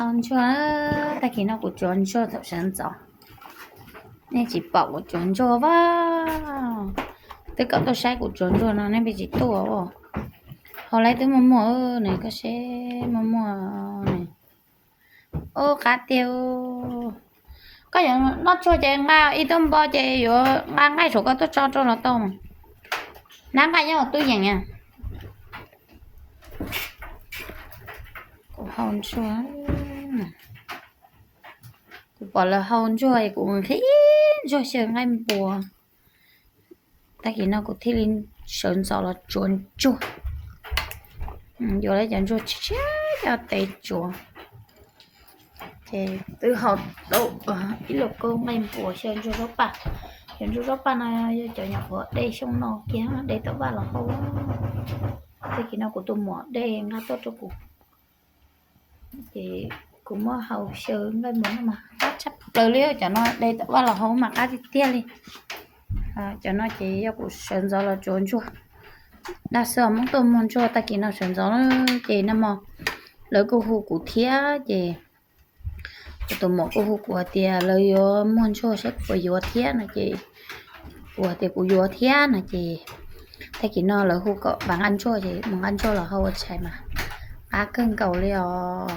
Ntsuag, tag kis no kuv tsuav ntsuag thaum sawv ntxov. Nej tsis pom kuv tsuav ntsuag as. Twb kom tuaj saib kuv tsuav ntsuag no nej pheej tsis tuaj. Hauv lawv twb muaj muaj ne, koj seb muaj muaj ne. Ub, qab tiag. Koj yuav noj tshuaj ces nqa ib tug npo ces yuav nqa nqaij saum koj tuaj tso rau los tau. Nab nqaij nyob hauv tub yees a. Kuv hau ntsuag, kuv pom lawv hau ntsuag es kuv nqhis ntsuag xyaw nqaij npua. Tag kis no kuv thiaj li sawv ntxov los tsuav ntsuag. Yuav lawv cov ntsuag tshiab tshiab coj tev tsuav. Ces twb hau tau ib lauj kaub nqaij npua xyaw ntsuag zaub paj. Cov ntsuag zaub paj no yog cov nyuam qhuav de xyoo no kiag de tom vaj los hau. Tag kis no kuv tus muam de nqa tuaj rau kuv. Ces kuv muab hau xyaw nqaij npua no mas qab tshaj plaws li, cov no de tom vaj los hau mas qab tiag tiag li. Cov no ces yog kuv sawv ntxov los tsuav ntsuag. Dab xwb os, Hmoob tuaj muag ntsuag tag kis no sawv ntxov ces nag hmo lawv kuj hu kuv thiab ces kuv tus muam kuj hu kuv hais tias lawv yuav muag ntsuag saib kuv puas yuav thiab no ces kuv hais tias kuv yuav thiab no ces tag kis no lawv hu kom vas nqa ntsuag ces mus nqa ntsuag los hau ua tshais mas qab kawg nkaus li os.